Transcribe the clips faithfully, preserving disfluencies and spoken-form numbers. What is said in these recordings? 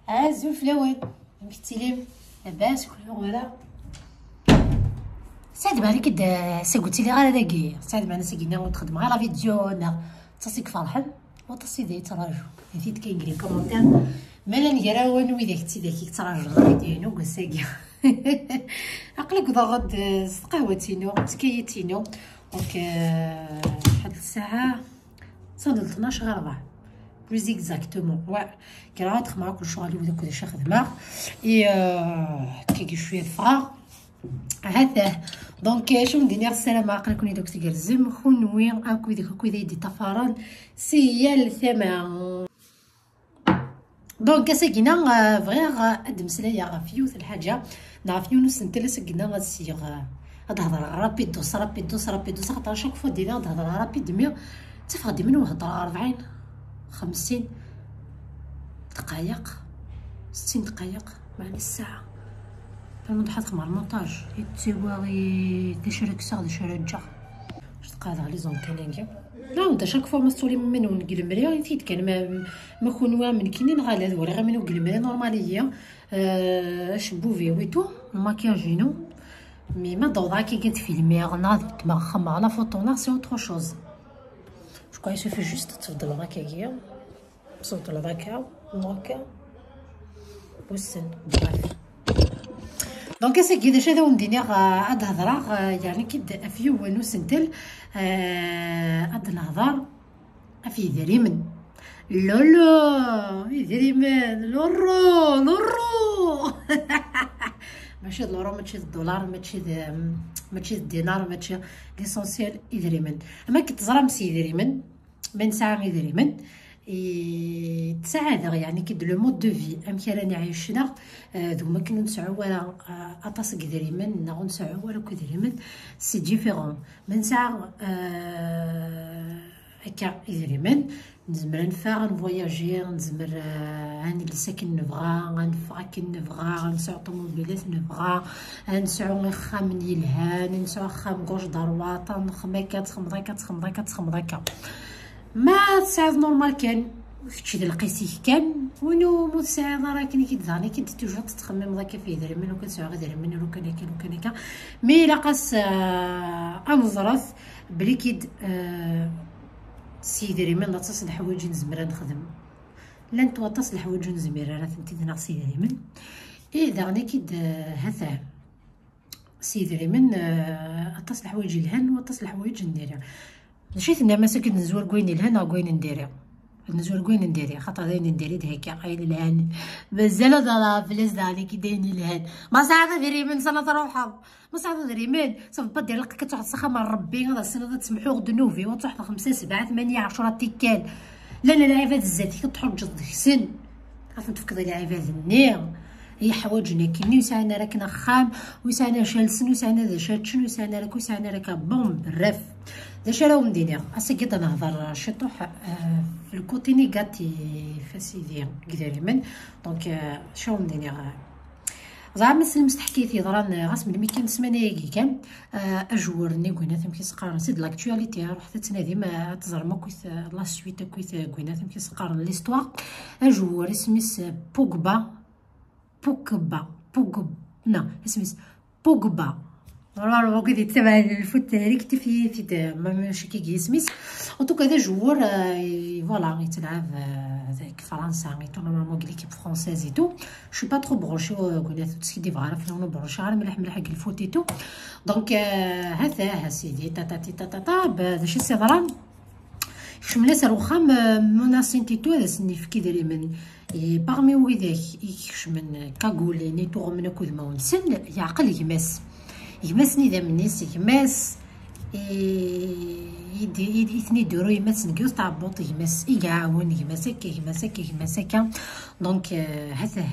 Azul fell-awen. Amek tettilim? Labas, kul wara? Saɛd Malik d sagu ttiliɣ ara dagi. Saɛd Malik segina ur txeddmeɣ ara vidéo neɣ d tasik ferḥen. Waṭas i d-yettraǧu. Di tid kan gri commentaire. Ma llan gar-awen widak d tidak i yettraǧun vidéo-inu deg wass-agi. Aql-i wwḍeɣ-d s tqahwat-inu, s tkayit-inu. Donc, euh, ḥedd ssaɛa تصل اثناش غير ربع. Plus exactement. Ouais. كي راه تخمع كل شغل ولا كل شيء خدمه. اي، آه، كي شويه فراغ. هذا. Donc، آه، شو ندير؟ السلام عليكم، دوك تقرزم كونوي اكو ذيك اكو ذي دي طفران. سيال ثمن. Donc, asagina, euh, bɣiɣ, euh, ad d-mmeslayeɣ ɣef yiwet n lḥaǧa, neɣ ɣef yiwen usentel. Asagina ad s-geɣ, euh, ad hedreɣ rapidos, rapidos, rapidos, axaṭer chaque fois d-iniɣ ad hedreɣ rapide, mais ttafeɣ-d iman-iw heddreɣ rebɛin, xemsin dqayeq, settin dqayeq, meɛna ssaɛa. Tama d ḥaḍ xemmer montage, yettawi d acu ara kkseɣ, d acu ara ǧǧeɣ. Ctqadeɣ les antennes-agi. Nɛawed, à chaque fois ma tettwalim iman-nwen deg lemri, init-d kan ma, ma kunwi am nekkini neɣ ala. Ad waliɣ iman-iw deg lemri normal ihi. Euh, acebbub-iw et tout, lmakiyaž-inu. Mais ma d-awḍeɣ akka ad filmiɣ neɣ ad beddmeɣ, xemmeɣ la photo neɣ c'est autre chose. Je crois il suffit juste ad tbeddleḍ akkagi. Tbeddleḍ akka, akka. Wissen. Bref. Donc, asagi d acu ad awen-d-iniɣ, euh, ad hedreɣ, euh, yerni-k-id ɣef yiwen usentel, euh, ad nehder ɣef yidrimen. Lolo, idrimen, loro, loro. Mačči d loro, mačči d dollar, mačči d, mačči d dinar, mačči, l'essentiel idrimen. Ama akken teẓram s yidrimen, ma nesɛa idrimen, i ttsaɛadeɣ, yeɛni, ki d le mode de vie, amek ara nɛic, neɣ, euh, d wakken ur nseɛɛu ara, euh, aṭas n yidrimen, neɣ ur nseɛɛu ara akk idrimen, c'est différent. Ma nesɛa, euh, akka idrimen, nezmer ad neffeɣ, ad nvoyaji, nezmer, euh, ad nels akken nebɣa, ad neffeɣ akken nebɣa, ad nesɛu ṭumubilat nebɣa, ad nesɛu ixxamen yelhan, ad nesɛu axxam gauche droite, ad nexdem akka, ad txedmeḍ akka, ad txedmeḍ akka, ad txedmeḍ akka. Ma tesɛiḍ normal kan, kečč d lqis-ik kan, win ur tesɛiḍ ara akken i k-id-, daɣen i k-id-, toujours tettxemmimeḍ akka ɣef yidrimen, ur k-sɛiɣ idrimen, ur kan akka, ur kan akka. Mi ilaq-as, euh, ad neẓret belli kid, euh, s yidrimen d aṭas n leḥwayeǧ i nezmer ad nexdem. Llant waṭas n leḥwayeǧ ur nezmir ara ad tent-id-naɣ s yidrimen. I daɣen i kid, euh, hata. S yidrimen, euh, aṭas n leḥwayeǧ yelhan, waṭas n leḥwayeǧ n diri. D acu i tennam ass-agi, ad nezwar deg wayen yelhan neɣ deg wayen n diri? Ad nezwar deg wayen n diri, xaṭer d ayen n diri d hekka, ayen yelhan. Mazal ad ɣreɣ fell-as daɣen, i kid ayen yelhan. Ma sɛiḍ idrimen, s ala truḥeḍ. Ma sɛiḍ idrimen, ça veut pas dire laqq-ik ad truḥeḍ s axxam n Rebbi, ad as-tiniḍ ad semḥuɣ ddnub-iw, ad truḥeḍ xemsa, sebɛa, tmanya, ɛecra tikkal. Llan lɛibad zdat-ik, ad tḥuǧǧeḍ deg-sen. Ad ten-tefkeḍ i lɛibad-nni i yeḥwaǧen akkenni, ur sɛin ara akken axxam, ur sɛin ara acu ad lsen, ur sɛin ara d acu ad ččen, ur sɛin ara akka, ur sɛin ara akka. Bon, bref. D acu ara wen-d-iniɣ? Ass-agi ad nehḍer ciṭuḥ, euh, f le côté négatif, a sidi, deg idrimen. Donc, euh, acu ara wen-d-iniɣ? Ẓer ma tessnem s teḥkayt yeḍran, euh, ɣas melmi kan, ssmana-agi kan, euh, ajewwur-nni deg winat amek i s-qqaren, c'est de l'actualité, ruḥet ad tnadim, euh, ad teẓrem akkit, euh, la suite akkit, euh, deg winat amek i s-qqaren l'histoire. Ajewwur isem-is, euh, Pogba, Pogba, Pogba, non, isem-is Pogba. Voilà, le Pogba yettabaɛ lfut, rectifiez-t, ma mačči akka isem-is. En tout cas, d ajewwur, euh, i-, voilà, yettlɛab, euh, deg Fransa, et tout, normalement, deg l'équipe française et tout. Je suis pas trop branchée, euh, deg winat ur skiddibeɣ ara fell-awen, ur branchée ara mliḥ mliḥ deg lfut et tout. Donc, euh, hata, a sidi, tatati, tatata, ba, d acu i s-yeḍran? Kecmen-as ar wexxam, euh, mon ancien et tout, ad asen-yefk idrimen. Et parmi widak i ikecmen kagulin, i tuɣmen akk udmawen-nsen, yeɛqel gma-s. Gma-s n idammen-is, gma-s i, i, i, i ten-iduru yemma-s deg yiwet tɛebbuḍt, gma-s i iɛawen, gma-s akka, gma-s akka, gma-s akka. Donc, euh, hata,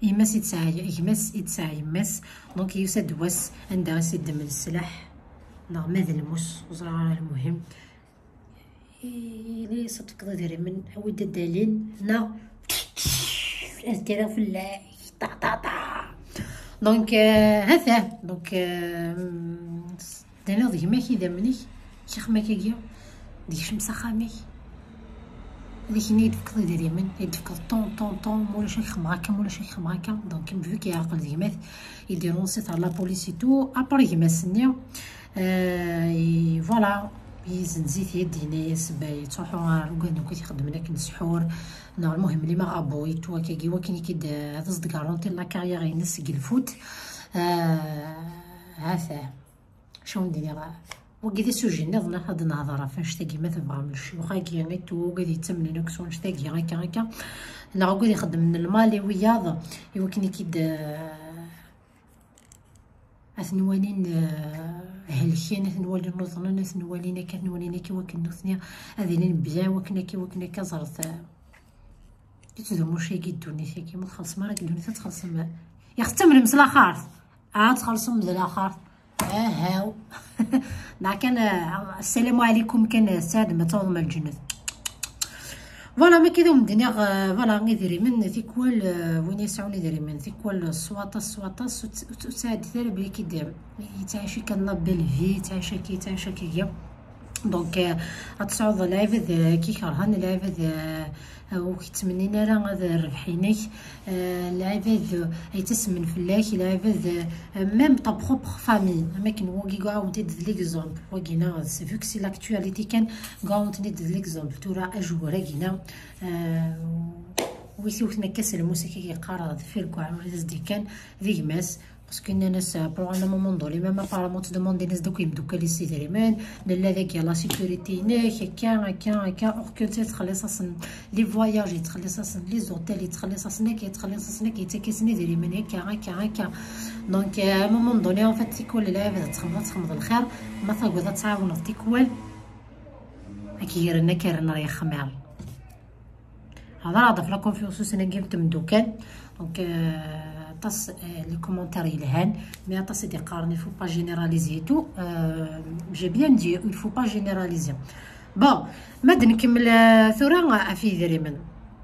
yemma-s i tesɛa, gma-s i tesɛa yemma-s. Donc, yusa-d wass anda i s-iddem leslaḥ, neɣ ma d lmus, ur ẓriɣ ara, lmuhim. Ini-as ad tefkeḍ idrimen, awi-d ad d-alin, neɣ ad kkreɣ fell-ak, ṭa, ṭa, ṭa. Donc, euh, hata, donc, euh, d-iniɣ d gma-k idammen-ik, kixem akkagi, d-ikcem s axxam-ik. D Dikini i d-tefkeḍ idrimen, i d-tefkeḍ ton, ton, ton, ma ulac ad k-xedmeɣ akka, ma ulac ad k-xedmeɣ akka. Donc, vu qu'il yeɛqel gma-t, il dénonce-it ɣer la police et tout. Après gma-s-nni, euh, i, voilà, yezzenz-it-id, yenna-yas ba yettruḥu ɣer ugaden akk i t-ixeddmen akken ssḥur, neɣ lmuhim les marabouts et tout, akkagi, wakken i k-id-, ad as-d-garanti la carrière-ines seg lfut. Euh, ha-t-a. Acu n-d-iniɣ, wagi d asuji nniḍen, ad nehḍer ɣef annect-agi, ma tebɣam, lecyux-agi et tout, wid yettamnen akk s wannect-agi, akka, akka, neɣ wid ixeddmen lmal i wiyaḍ, i wakken i k-id, eh, ad ten-walin, eh, helken, ad ten-walin uḍnen, ad ten-walin akka, ad ten-walin akka, i wakken nutni ad ilin bien, wakken akka, i wakken akka, ẓret, eh, i ttdumuc-agi ddunit-agi, ma txellṣem ara deg ddunit, ad txellṣem, eh, i ɣ-tettamnem s laxert, ad txellṣem d laxert. Ahaw. Neɣ kan, eh, ssalamu ɛlikum kan, eh, sɛad ma tawḍem ar lǧennet. Voilà, ma kida wen-d-iniɣ, eh, voilà, idrimen, tikwal, eh, win yesɛun idrimen, tikwal s waṭas, s waṭas, ur tt-, ur tt-, ur ttɛeddi ara belli kid yettɛici kan la belle vie, yettɛici akka, yettɛici akka. Donc, eh, ad tesɛuḍ lɛibad, eh, k-ikerhen, lɛibad, eh, ur k-ttmennin ara ad rrebḥ-inek, eh, lɛibad, eh, ay ttasmen fell-ak, lɛibad, eh, même ta propre famille, am akken wagi ɣawent-id d l'exemple, wagina, vu que c'est l'actualité kan, ɣawent-id d l'exemple, tura ajugar-agina, eh, wi t-iwten akka s lmus akka yeqqar deffir n uɛrur i as-d-ikkan, d gma-s, parce que nnan-as, euh, pour un moment donné, même apparemment ttdemandin-as-d akk imeddukal-is idrimen, nella dagi la sécurité-inek, akka, akka, akka, or que yettxelliṣ-asen les voyages, yettxelliṣ-asen les hôtels, yettxelliṣ-asen akka, yettxelliṣ-asen akka, yettak-asen idrimen, akka, akka, akka. Donc, euh, à un moment donné, en fait, tikwal lɛibad ad txemmeḍ, ad txemmeḍ lxir, ma tagiḍ ad tɛawneḍ tikwal, ad k-gren, ad k-rren ɣer yixmir. Hḍeṛ-aɣ-d ɣef la confiance ussan-agi n temdukal. Donc, euh, aṭas, euh, les commentaires yelhan, mais aṭas i d-iqqaren il faut pas généraliser et tout. Euh, j'ai bien dit, il faut pas généraliser. Bon, ma d-nkemmel, euh, tura, euh, ɣef yidrimen.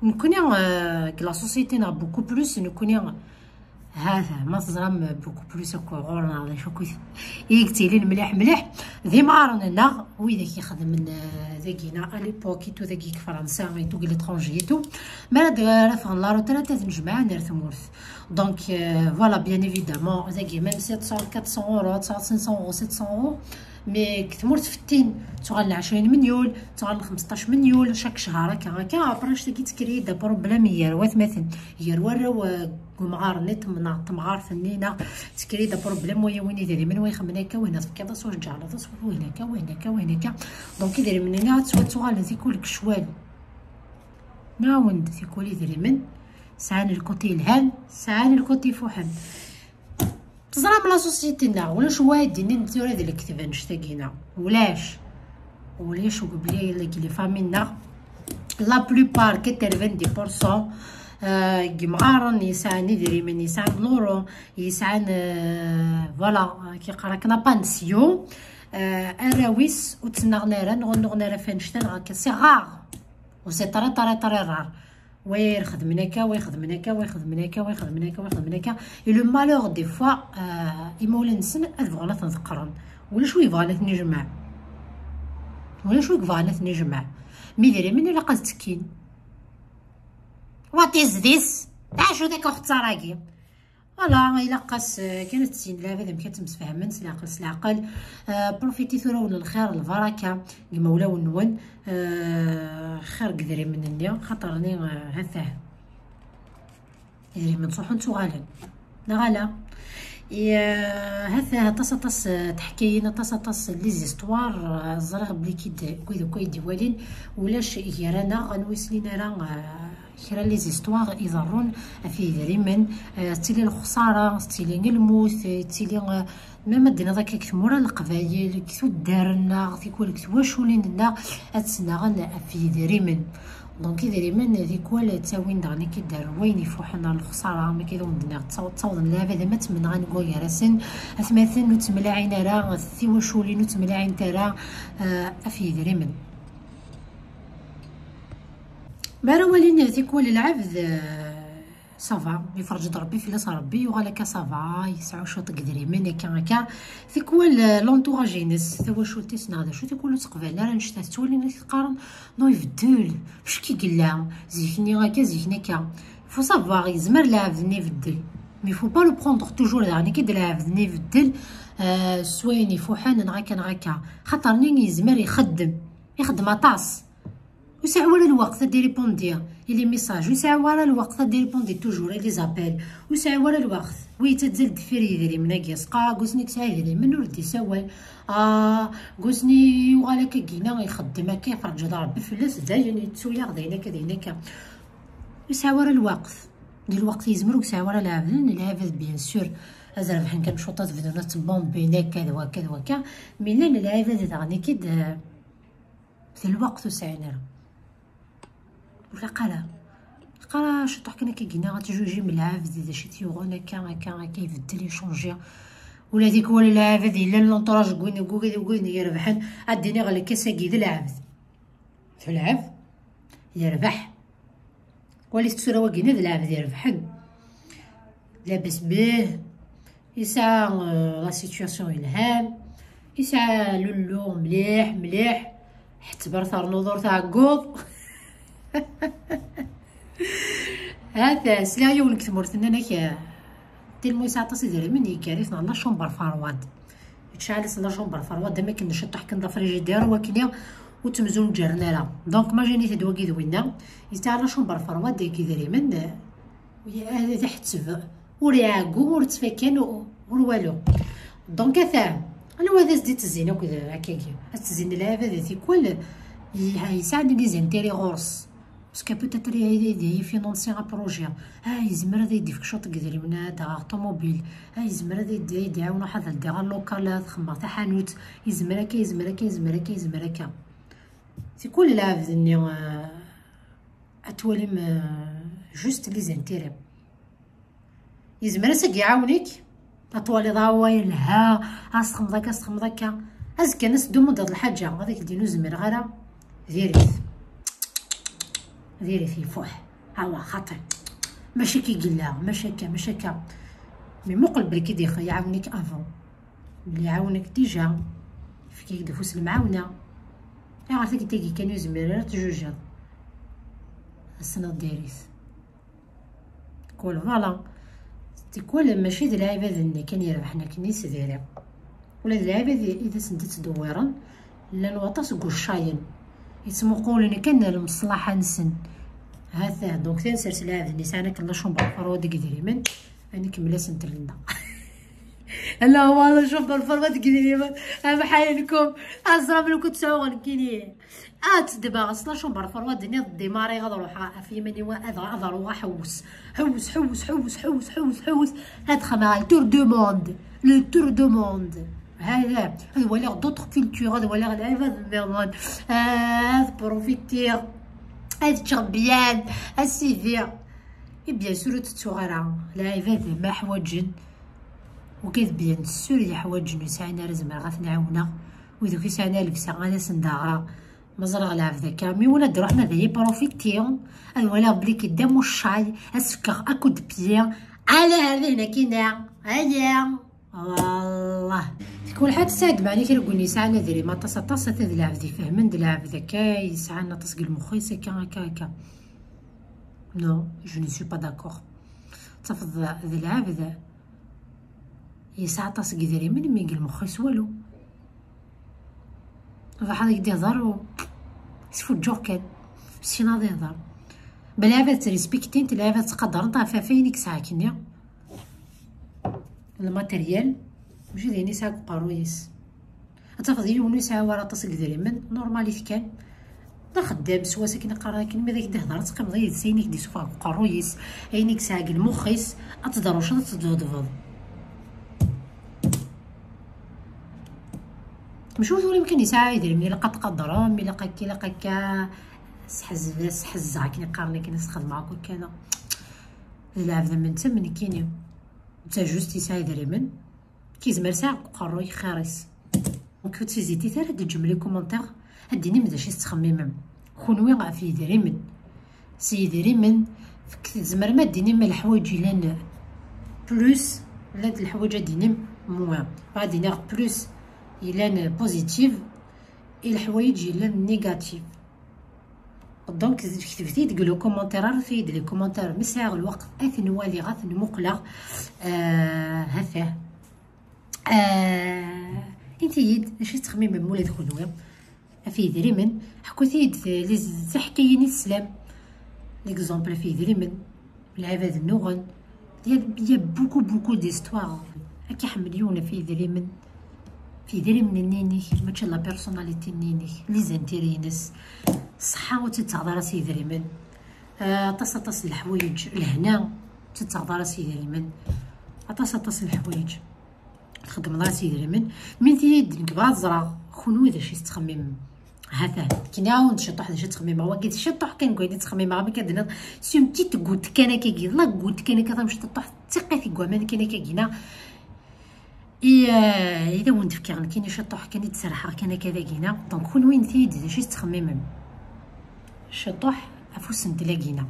Nekkni, euh, deg la société-nneɣ beaucoup plus, nekkni, ha-t-a, ma teẓram beaucoup plus akk ɣur-neɣ d acu akk i yettilin mliḥ mliḥ, d imɣaren-nneɣ, widak ixedmen, euh, dagina, à l'époque, et tout, dagi deg Fransa, et tout, deg l'étranger, et tout. Mi ara d-, ara ffɣen la retraite, ad nejmeɛ, ad nerr tmurt. Donc, euh, voilà, bien évidemment, dagi, même si ad tesɛuḍ quatre cents euros, ad tesɛuḍ cinq cents euros, sept cents euros, mais deg tmurt fettin, ttuɣalen ɛecrin melyun, ttuɣalen xmesṭac melyun, chaque cchar, akka, akka, après, annect-agi, tettkriyyi-d problème gar watmaten, gar warraw, euh, deg umɣar-nni, temɣart-nni, neɣ tettkriyyi-d problème, wa yewwin idrimen, wa ixemmen akka, wa tefkiḍ-as, wa tǧeɛleḍ-as, wa win akka, wa win akka, wa win akka. Donc, idrimen-nni ad ttwattuɣalen tikwal deg ccwal. Nɛawen-d tikwal idrimen, sɛan lkuti yelhan, sɛan lkuti ifuḥen. Teẓram la société-nneɣ, ulac wa d-inin tura d lekdeb annect-agi-nneɣ. Ulac. Ulac, ur bli deg les familles-nneɣ. La plupart, quatre-vingt-dix pour cent, euh, n yimɣaren yesɛan idrimen, yesɛan l'euro, yesɛan, euh, voilà, euh, kiqar akken apensyon, euh, arraw-is ur ttnaɣen ara, neɣ ur nnuɣen ara f annect-a, neɣ akka, c'est rare. Ou c'est très, très, très rare. Wa ixedmen akka, wa ixedmen akka, wa ixedmen akka, wa ixedmen akka, wa ixedmen akka. Et le malheur, des fois, euh, imawlan-nsen ad bɣun ad ten-ḍeqqren. Ulac wi yebɣan ad ten-ijmeɛ. Ulac wi yebɣan ad ten-ijmeɛ. Mi d idrimen ilaq ad ttekkin. What is this? D acu d akk axeṣṣar-agi? Voilà, ilaq-as, euh, kan ad tessin lɛibad amek ad temsefhamen s leɛqel, s leɛqel. Euh, profiti tura-wen lxir, lbaraka deg imawlawen-nwen, euh, xir deg idrimen-nni, xaṭer-nni, euh, ha-t-ah. Idrimen ttruḥun ttuɣalen. Neɣ ala? I, euh, ha-t-ah, aṭas, aṭas, euh, teḥkayin, aṭas, aṭas, les histoires, euh, ẓriɣ belli kid, wid akk ay d-iwalin, ulac gar-aneɣ, anwa ur yessin ara, euh, kra les histoires iḍerrun ɣef yidrimen, euh, tettili lexsara, tettili lmut, tettili, euh, même ad d-tiniḍ akka deg tmura n Leqbayel, deg tuddar-nneɣ, tikwal deg twaculin-nneɣ, ad ttnaɣen ɣef yidrimen. Donc idrimen tikwal ttawin daɣen akka d wayen ifuḥen ɣer lexsara, am akka i d wen-d-nniɣ, ttaw-, ttawḍen lɛibad am ad tmenɣan deg wagar-asen, atmaten ur ttemlaɛin ara, tiwaculin ur ttemlaɛint ara, euh, ɣef yidrimen. Mi ara walin tikwal lɛebd, eh, Ça va, yefreǧ-d Rebbi fell-as, Rebbi yuɣal akka ça va, yesɛa cwiṭ n yedrimen, akka, akka. Tikwal, euh, l'entourage-ines, tawacult-is neɣ d acu, tikwal ur ttqbalen ara annect-a, tettwalin ak qqaren, non, ibeddel, acu i yella, zik-nni akka, zik-nni akka. Faut savoir, yezmer lɛebd-nni ibeddel. Mais faut pas le prendre toujours, daɣen akka d lɛebd-nni ibeddel, euh, s wayen ifuḥen, neɣ akka, neɣ akka. Xaṭer-nni yezmer ixeddem, ixeddem aṭas. Ur sɛiɣ ara lweqt ad d-iripundi i les messages, ur sɛiɣ ara lweqt ad d-iripundi toujours i les appels, ur sɛiɣ ara lweqt. Wi yettazzal deffir yedrimen-agi, sqa, gusni yesɛa idrimen ur d-isawal. Ah, gusni yuɣal akka gina ixeddem akka, yefreǧ-d Rebbi fell-as, dayen yettu-yaɣ, dayen akka, dayen akka. Ur sɛiɣ ara lweqt. Di lweqt yezmer ur sɛiɣ ara lɛebden, lɛebd bien sûr ad rebḥen kan cwiṭ, ad bdun ad ttbombin akka d wakka d wakka. Mi llan lɛibad daɣen i k-id, eh, d lweqt ur sɛin ara. Ur ilaq ara. Ilaq ara ciṭuḥ kan akka gina ad tjujim lɛebd d acu i t-yuɣen akka, akka, akka ibeddel, ichanji. Ula d tikwal lɛebd yellan l'entourage n win, n win, n win irebḥen, ad d-iniɣ lkas-agi d lɛebd. D lɛebd yerbeḥ. Walit tura wagina d lɛebd irebḥen. Labas bih, yesɛa, euh, la situation yelhan, yesɛa lullu mliḥ, mliḥ. Ḥettber ternuḍ ur tɛegguḍ. Ha-t-a, sliɣ yiwen deg tmurt nnan-ak, eh, tellement yesɛa aṭas idrimen, yekker-it neɣ la chambre froide. Yetcɛel-as la chambre froide, am akken ciṭuḥ kan d afrijidir, wakni ur ttemzunǧaren ara. Donc, maginit-d wagi d winna, yesɛa la chambre froide deg idrimen, eh, ad iḥetteb, ur iɛeggu, ur ttfakan, ur, ur walu. Donc, ata, anwa ad as-d-ittezzin akk d akkagi? Ad ttezzin lɛibad tikwal, yesɛan des intérêts ɣur-s. Parce que peut-être ad, ad, ad ifinansi un projet. Ah, yezmer ad yi-d-ifk cwiṭ n yedrimen ad d-aɣeɣ ṭumubil. Ah, yezmer ad yi-d-, ad yi-d-iɛawen ruḥ ad ldiɣ local, ad xedmeɣ taḥanut. Yezmer akka, yezmer akka, yezmer akka, yezmer akka. Tikwal lɛebd-nni, euh, ad twalim, euh, juste les intérêts. Yezmer ad s-iɛawen-ik, ad twaliḍ awa yelha, ad s-txedmeḍ akka, ad s-txedmeḍ akka. Azekka ad s-d-tumudeḍ lḥaǧa, ad ak-d-inu ur zmireɣ ara, diri-t. Diri-t, ifuḥ. Awa, xaṭi. Mačči akka i yella, mačči akka, mačči akka. Mi muqel belki d-iɛawen-ik avant. Mli iɛawen-ak déjà, yefka-ak-d afus lemɛawna. Ayɣer tagi-tagi kan ur zmireɣ ara ad tjujiḍ? Ass-n ad diri-t. Tikwal, voilà. Tikwal mačči d lɛibad-nni kan irebḥen akken i s-diri. Ula d lɛibad i, i d asen-d-ittdewwiren, llan waṭas n wuccayen. Yettmuqulen kan lmeṣlaḥa-nsen. Ha-t-a, donc tansert lɛebd-nni sɛan akken la chambre froide deg idrimen, ad nkemmel asentel-nneɣ. Ala, wala chambre froide deg idrimen, amḥayenkum, aẓram lkut sɛuɣ nekkini. Ad ddmeɣ s la chambre froide-nni, ad ddimariɣ, ad ruḥeɣ ɣef yiman-iw, ad, ad ruɣ aḥewwes. Ḥewwes, ḥewwes, ḥewwes, ḥewwes, ḥewwes, ḥewwes. Ad xedmeɣ le tour du monde. Le tour du monde. Hada, ad waliɣ d'autres cultures, ad waliɣ lɛibad nniḍen. Ad profitiɣ. Ad ččeɣ bien. Ad sidiɣ. Et bien sûr, ur tettuɣ ara. Lɛibad ma ḥwaǧen. Ugad bien sûr yeḥwaǧen, ur sɛin ara, zemreɣ ad ten-ɛawneɣ. Wid ur sɛin ara lebsa, ad asen-d-aɣeɣ. Ma ẓriɣ lɛebd akka, mi wala ad d-ruḥen ad iyi-profiti, ad waliɣ belli kidda muccay, ad s-fkeɣ akud pied, ala ar dihin akkin-a, aya, wallah. Tikwal ḥatt tesɛa-d meɛna kra n win yesɛan adrim aṭas, aṭas, ata d lɛebd ifehmen, d lɛebd akka yesɛan aṭas deg lmux-is, akka, akka, akka. Non, je ne suis pas d'accord. Tafeḍ d lɛebd yesɛa aṭas n yidrimen, mi deg lmux-is walu. Bɣiɣ ad ak-d-ihḍer u sfuǧǧuɣ kan. Syin ad ihḍer. Belɛib ad ttrespektint, lɛib ad ttqadarent ɣef ɣef ayen i yesɛa akkenni. Lmateryal, mačči d ayen yesɛa deg uqerruy-is. Ad tafeḍ yiwen ur yesɛi ara aṭas n yidrimen, normal-it kan. D axeddam s wass akken i qqaren akken, mi d ak-d-ihḍer ad teqqimeḍ yid-s, ayen i k-d-isuffeɣ deg uqerruy-is, ayen i yesɛa deg lmux-is, ad tedrewceḍ, ad tedbedbeḍ. Mačči ur turim kan yesɛa idrimen, ilaq ad tqadrem, ilaq akka, ilaq akka, sḥez-, sḥezzeɣ akken i qqaren akken, ad sxedmeɣ akk akka. D lɛebd am netta am nekkini. Netta juste yesɛa idrimen, kizmer sɛiɣ deg uqerruy xir-is. Donc ur ttizitit ara ad d-teǧǧem les commentaires, ad d-tinim d acu i tettxemmimem kunwi ɣef yidrimen. S yidrimen Tzemrem ad d-tinim leḥwayeǧ yellan plus, llant leḥwayeǧ ad d-tinim moins. Ad d-iniɣ plus yellan positif, i leḥwayeǧ yellan négatif. Donc, ktebet-iyi-d deg les commentaires, rret-iyi-d les commentaires, mi sɛiɣ lweqt ad ten-waliɣ, ad ten-muqleɣ. Ah, ha-t-ah. Ah, init-iyi-d d acu i tettxemmimem ula d kenwi. Ɣef yidrimen, ḥkut-iyi-d les, tiḥkayin i teslam. L'exemple, ɣef yidrimen, lɛibad nnuɣen. Il y a, il y a beaucoup, beaucoup d'histoires. Ad k-iḥemmel yiwen ɣef yidrimen. Ɣef yidrimen-nni-inek, mačči la personnalité-nni-inek, les intérêts-ines. Ṣṣeḥḥa ur tt-id-tettaɣeḍ ara s yidrimen. Ah, aṭas, aṭas n leḥwayeǧ, lehna ur tt-id-tettaɣeḍ ara s yidrimen. Aṭas, aṭas n leḥwayeǧ txeddmeḍ ara s yidrimen. Mi tili-d, nekk bɣiɣ ad ẓreɣ kunwi d acu i tettxemmimem. Ha-t-ah, kini-awen-d ciṭuḥ d acu i ttxemmimeɣ. Wagi d ciṭuḥ kan n wayen i ttxemmimeɣ, am akka d-tenniḍ, c'est une petite goutte kan akkagi, la goutte kan akka tamecṭuḥt, d tiqqit deg waman kan akkagina. I, euh, i d awen-d-fkiɣ nekkini ciṭuḥ kan, i d-serḥeɣ kan akka dagina. Donc, kunwi init-iyi-d d acu i tettxemmimem. Ciṭuḥ ɣef usentel-agina.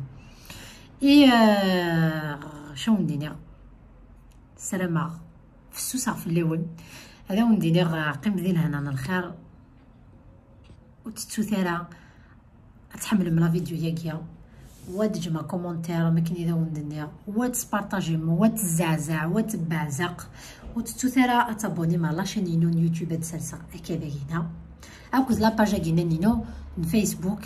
I, euh, acu awen-d-iniɣ? Ssarameɣ fessuseɣ fell-awen. Ad awen-d-iniɣ, euh, qqim di lehna n lxir. Ur tettut ara ad tḥemmlem la vidéo-yagi, wa d-ǧem commentaire, am akken i d awen-d-nniɣ, wa tespartajem, wa tezzeɛzeɛ, wa tebbeɛzeq. Ur tettut ara ad tabonnem ar la chaîne-inu n YouTube ad d-serseɣ akka dagina, akked la page-agina-inu n Facebook.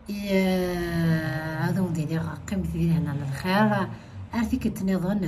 I, euh, ad awen-d-iniɣ, qqimet di lehna n lxir. Ar tikkelt nniḍen.